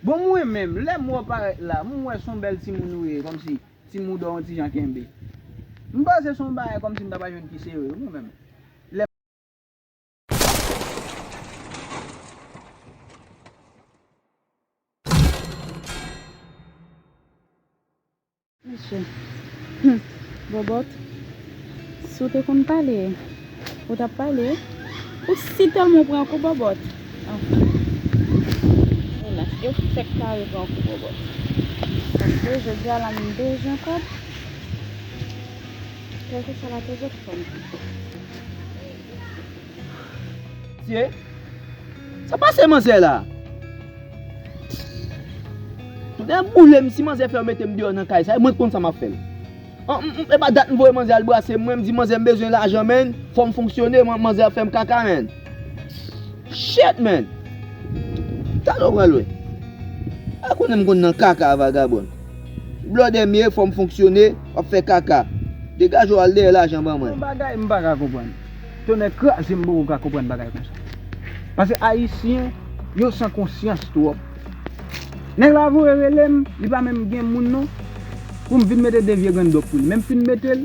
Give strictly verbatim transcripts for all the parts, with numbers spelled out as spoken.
Bon, mwen menm, lè m wè w parèt la, m wè se yon bèl timoun ou ye, kòmsi ti mouda w yon ti jan kenbe. M panse se yon bagay kòmsi m ta pral jwenn ki serye, wi, mwen menm. Lè Mesye. Hmm. Bòbòt. Si w te konn pale, ou t ap pale. Ou si tèlman w pran kou bòbòt. Anfen. Elas, e w ki fèk kare pran kou bòbòt. Paske jodi a la m bezwen kòb. Kèlkeswa la te jòt fò m. Mesye, sa pase manzè la? Tounen boule m, si manzè fè yo mete m deyò nan kay sa, e mwen k konn sa m ap fè l. An, m, m, e pa dat m voye manzè al brase mwen, m di manzè m bezwen lajan, menn, fò m fonksyone, man, manzè ap fè m kaka, menn. Shit, menn. Talè w pral wè. A konnen m konn nan kaka vagabon. Blòdè m ye, fò m fonksyone, w ap fè kaka. Degaje w al dèyè lajan ban mwen. Yon bagay m pa ka konprann. Tonnè kraze m poko ka konprann bagay konsa. Paske Ayisyen, yo san konsyans twòp. Nèg la voye rele m, li pa menm gen moun non. Pou m vin mete de vye grenndòk pou li. Men m fin mete l,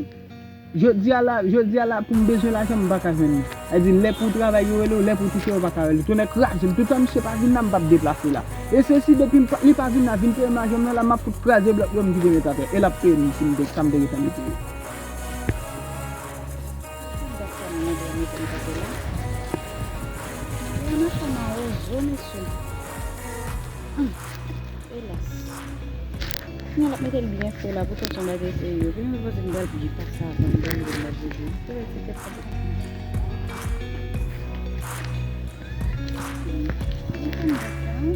jodi a la, jodi a la pou m bezwen lajan m pa ka jwenn li. Sa vle di lè pou w travay yo rele w, lè pou w touche yo pa ka rele w. Tonnè kraze m, toutan misye pa vin la m p ap deplase la. E se si depi m pa, li pa vin la vin peye m lajan m nan la m ap fout kraze blòk yo m kite met atè. E l ap peye m si m te, sa m te gentan mete yo. Gad sa nan manje a mete m kanpe la. Yon machann mawozo mesye. Hum. Elas. Kounye a l ap mete l byen fre la, poutan se yon bagay serye. Epi mwen panse m pral byen pase avan m pral mete m nan bouji. Petèt se kèk sa. Mwen konn dat sa, wi.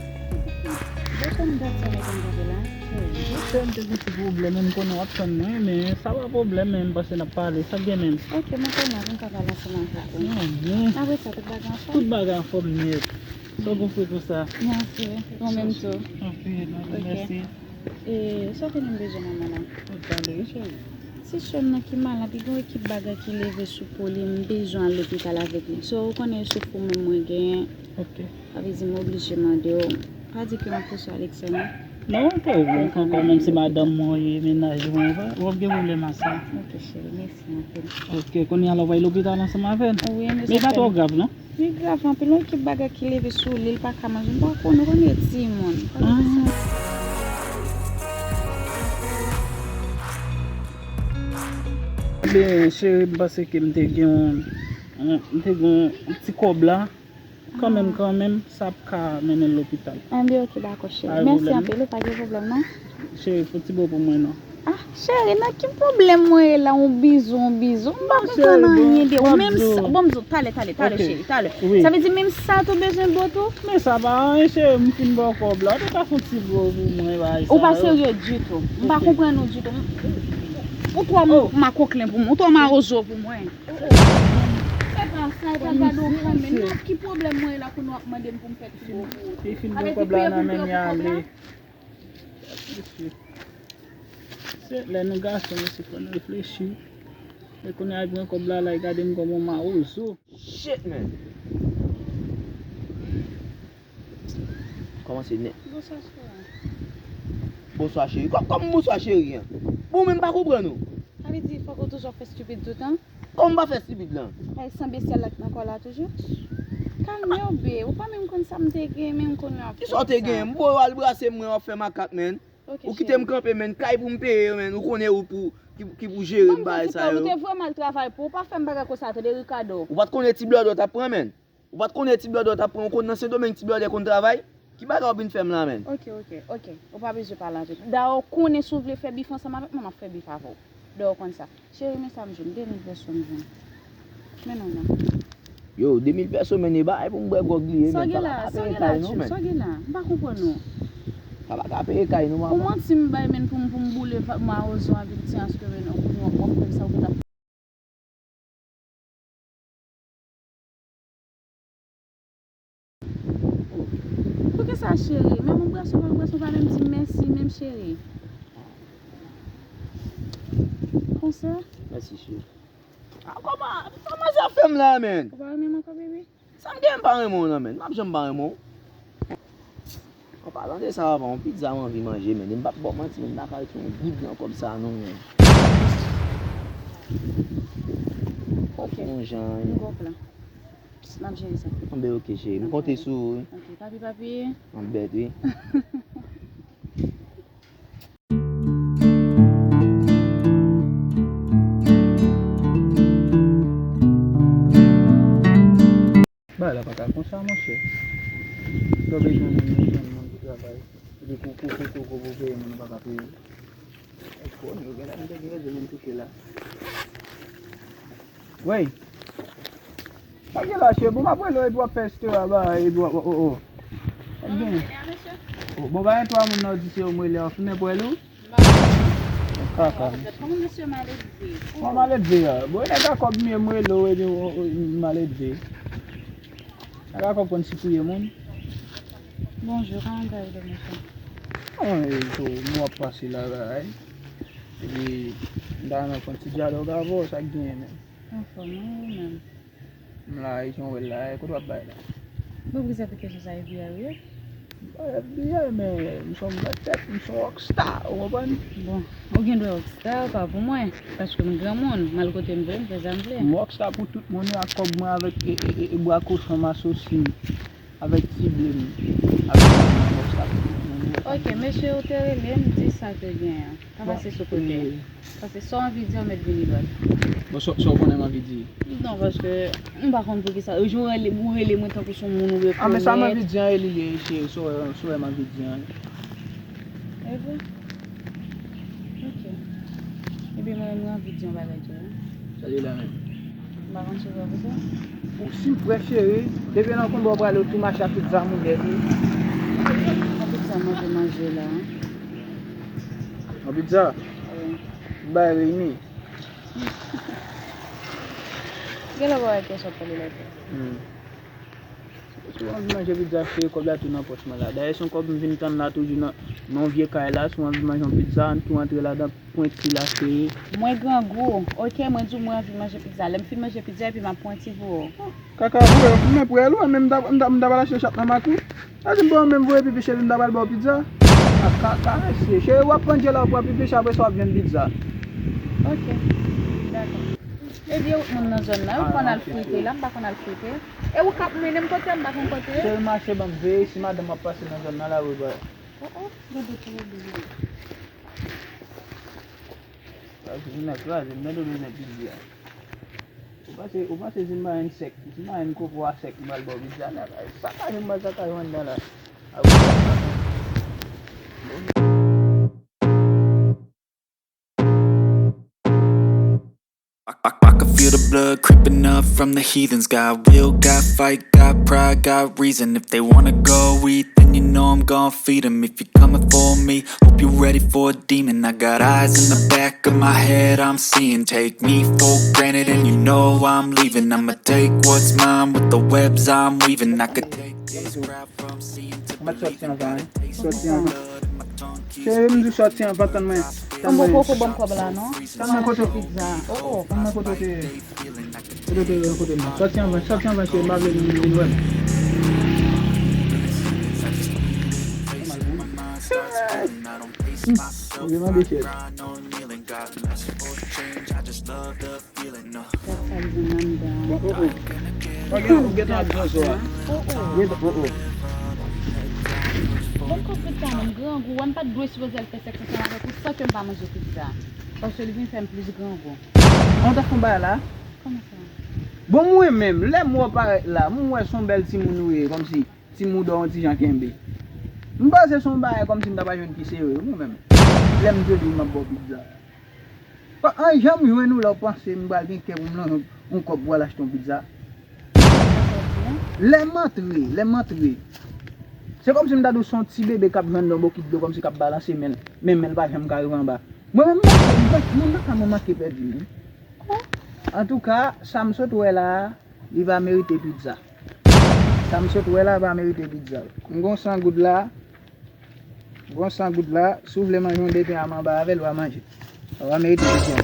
Mwen konn dat sa mete m kanpe la, cheri. Monchè, m te gen ti pwoblèm, men m konnen w ap tann mwen, men sa pa pwoblèm, men m panse n ap pale. Sa k gen menm? Ok, mwen konnen pou m ka pale ansanm avè w. Apre sa, tout bagay anfòm? Tout bagay anfòm nèt. Sa w gon fre konsa? Mèsi, ou menm tou. Anpil, anpil, mèsi. E sa w konnen m bezwen manman la? Ou pale wi, cheri. Ti sè m nan ki malad, li gon ekip bagay ki leve sou po li, m bezwen al lopital avèk li. So, ou konnen se fou menm mwen genyen. Ok. Sa vle di m oblije mande w. Pa di ke m ap pouse Alexa non. Non, pa gen pwoblèm ankò, menm si madanm mwen ye, mennaj mwen, w ap gen pwoblèm a sa. Ok, cheri, mèsi anpil. Ok, kounye a la w pral lopital ansanm avè l. Wi, men sa pa twò grav non. Li grav anpil, yon ekip bagay ki leve sou li, li pa ka manje, m pa konnen, ou konnen timoun. Ebyen, cheri, m panse ke m te gen yon, yon, m te gen yon ti kòb la. Kanmenm, kanmenm, sa ap ka mennen l lopital. Anben, ok, dakò, cheri. Mèsi anpil, ou pa gen pwoblèm, non? Cheri, fè ti bo pou mwen, non. Ah, cheri, nan ki pwoblèm mwen ye la, yon bizou, yon bizou? M pa konprann anyen de ou. Menm sa, bon, m di w, talè, talè, talè, cheri, talè. Sa vle di menm sa tou bezwen bo tou? Men sa pa anyen, cheri, m fin ba w kòb la. Ou te ka fè yon ti bo pou mwen, bagay sa yo. Ou pa serye ditou. M pa konprann ou ditou. Ou twò makoklen pou mwen, ou twò mawozo pou mwen. Se pa sa, e pa gade w kanmenm. Nan ki pwoblèm mwen ye la kounye a w ap mande m pou m fè ti bo pou ou? Li fin pran kòb la nan men m, li ale. Se lè nou gason, mesye, fò n reflechi. E kounye a, li pran kòb la, la, li gade m kòm yon mawozo. Shit, man. Kòmanse nèt. Bonswa, cheri. Bonswa, cheri. Kò-, kòman bonswa, cheri, an? Bon, men m pa konprann ou. Sa vle di, fòk ou toujou ap fè stupid toutan? Kòman m pa fè stupid lan? Ay, san besyal la k nan kò la toujou. Kalme w, be. Ou pa menm konn sa m te gen, men m konn w ap fè sa. Kisa w te gen? M voye w al brase mwen, w ap fè makak, menn. Ou kite m kanpe, menn. Kay pou m peye yo, menn. Ou konnen ou pou, ki, ki pou jere m bagay sa yo. Ou te vrèman al travay pou ou pa fè m bagay konsa, tande, Ricardo. Ou pa t konnen ti blòdè w t ap pran, menn? Ou pa t konnen ti blòdè w t ap pran, ou konn nan Sendomeng ti blòdè konn travay? Ki bagay w ap vin fè m la, menn? Ok, ok, ok. Ou pa bezwen pale anpil. Dayè, ou konnen si w vle fè bif ansanm avèk mwen, m ap fè bif avè w. Dayè, ou konn sa. Cheri, men sa m jwenn, de mil pèso m jwenn. Men non, non. Yo, de mil pèso, menn, e bagay pou m bwè gwòg li ye, menn. Sa w gen la, sa w gen la, Jim? Sa w gen la? M pa konprann ou. Sa pa ka peye kay, non, manman. Ou manti m bay, menn, pou m, pou m boule mawozo an vilti anske, menn, ou konnen w ap fè m sa, ou gentan Poukisa, cheri? Menm yon bwasyon, pa bwasyon, pa menm di m mèsi, menm, cheri. Konsa? Mèsi, cheri. Ah, kòman, kòman sa fè m la, menn? Ou pa renmen m ankò, bebe? Sa m gen, m pa renmen w nan, menn. M ap janm pa renmen w. An palan de sa, papa, yon pizza m anvi manje, men m p ap ba w manti, men m ta ka retire yon big nan kòb sa non, men. Ok. Yon jan. M konprann. M ap jere sa. Anben, ok, cheri. M konte sou ou, wi. Ok, papi, papi. M ap bèt, wi. Bagay la pa ka konsa, monchè. Lè w bezwen moun, ou jwenn moun pou travay. Epi kou, kou, kou, kou, kou pou peye moun, ou pa ka peye. Èske w gen la, m te gen rezon menm touche la. Wey. Sa gen la, chè, bon, m ap rele w epi w ap fè estera bagay, epi w ap, o, o, o. Sa gen. O, bon, pa gen twa moun nan di se yo m rele, w ap fimen pwèl ou? Kaka. Kòman mesye maledve? Mwen maledve a. Bon, e nèg a kòb m ye, m rele w, epi w, w, w maledve. Nèg a kòb konn sipouye moun. Bonjou, kòman w ye, mesye? Mwen, e, so, m w ap pase la, la, e. Epi, m ta renmen fè yon ti dyalòg avè w, sa k genyen menm? Anfòm, wi, ou menm? M la, e jan w wè l la, e kote w ap bay la? Bon, poukisa te kesyon sa F B I, wi? M pa F B I, men m se yon mèt tèt, m se yon rockstar, ou konprann? Bon, ou gen dwa rockstar, pa pou mwen, paske m granmoun, m al kote m vle, m fè sa m vle. M rockstar pou tout moun, e ak kòb mwen, avèk, e, e, e, e bwa kochon m asosye m. Avèk ti ble m. Avèk manman w sa. Ok, mesye, ou te rele m, di sa ke gen an. Pa pase sou kote. Paske sa w anvi di an, mèt vini dwat. Bon, sa, sa w konnen m anvi di? Non, paske m pa konn poukisa. Ou rele, ou rele mwen tankou se yon moun ou rekonèt. A, men sa m anvi di an, e li ye, cheri, sa w, sa w wè m anvi di an. E vre? Ok. Ebyen, mwen menm, mwen anvi di yon bagay tou, wi. Sa li la menm? M pa konn si w wè pou sa. Ou si m prefere, depi nan konba w prale, ou tou mache ak pizza moun nèt, wi. Yon pizza manje, manje la. Yon pizza? Wi. M bay reyini. Gen lè w wè kè sa pale la tou. Hmm. Si w anvi manje pizza, cheri, kòb la tou nan pòch mwen la. Dayè, se yon kòb m vin tann la toujou nan, nan yon vye kay la. Si w anvi manje yon pizza, ann tou antre ladan, pwenti la, cheri. Mwen grangou. Ok, mwen di w mwen anvi manje pizza. Lè m fin manje pizza, epi m ap pwenti pou ou. Kaka, vre, ou fimen pwèl ou, men m ta, m ta, m ta pral achte chat nan Makou. Sa di m bon, menm voye pipi, cheri, m ta pral ba w pizza. Kaka, kaka, mesye. Cheri, w ap pran djè la, w pran pipi, apre sa w ap jwenn pizza. Ok, dakò. Ebyen, ou moun nan zòn nan, ou konn al frite la, m pa konn al frite. E ou k ap mennen m kote, m pa konn kote. Sèl mache ban m veye si madanm ap pase nan zòn nan la, wi, bòy. Oh, oh, gade pou ou byen. Kraze m nan, kraze m nan, dlo bezwen pizza. Ou panse, ou panse si m pa jwenn sèk, si m pa jwenn koko a sèk, m pral ba w pizza la. Sa ka jwenn, sa ka jwenn nan la. A wi, sa ka jwenn. I, I, I can feel the blood creeping up from the heathens. Got will, got fight, got pride, got reason. If they wanna go eat, then you know I'm gon' feed 'em. If you coming for me, hope you ready for a demon. I got eyes in the back of my head, I'm seeing. Take me for granted, and you know I'm leaving. I'ma take what's mine with the webs I'm weaving. I could take this crowd from seeing to believing. Got a taste in my blood and my tongue keeps speaking. Cheri, m di w sòti anvan, tann mwen. Tann mwen. Ou poko ban m kòb la, non? Tann mwen kote. Pizza. Oh, oh. Tann mwen kote w te ye. Kote w te ye, kote m nan. Sòti anvan, sòti anvan, cheri, m pa vle vin, vin wè m. Ou vle mande cheri. Gad sa l jwenn anndan an. Oh, oh, oh. Ou gen, ou gen tan ap zonzo a. Oh, oh. Gen, oh, oh. Bon, kòpit sa menm, grangou, wè m pa t dwe sipoze al fè sèks ansanm avèk ou san ke m pa manje pizza. Paske li vin fè m plis grangou. An ta fon bagay la. Kòman sa? Bon, mwen menm, lè m wè w parèt la, m wè se yon bèl timoun ou ye, kòmsi ti mouda w yon ti jan kenbe. M panse se yon bagay kòmsi m ta pral jwenn pi serye, mwen menm. Lè m te di w m ap ba w pizza. Pa, an janm jwenn ou lè w panse m pral gen kè pou m lonje yon, yon kòb pou al achte yon pizza. Lè m antre, lè m antre. Se kòmsi m ta di w se yon ti bebe k ap jwenn nan bokit dlo kòmsi k ap balanse men l, men men l pa janm ka rive anba. Mwen menm, m manke, m manke, mwen manke pèdi, wi. Antouka, sa m sot wè la a, li pa merite pizza. Sa m sot wè la pa merite pizza. M gon san goud la. M gon san goud la. Si w vle manje yon depen a m anba avè l, w a manje. Ou pa merite pizza.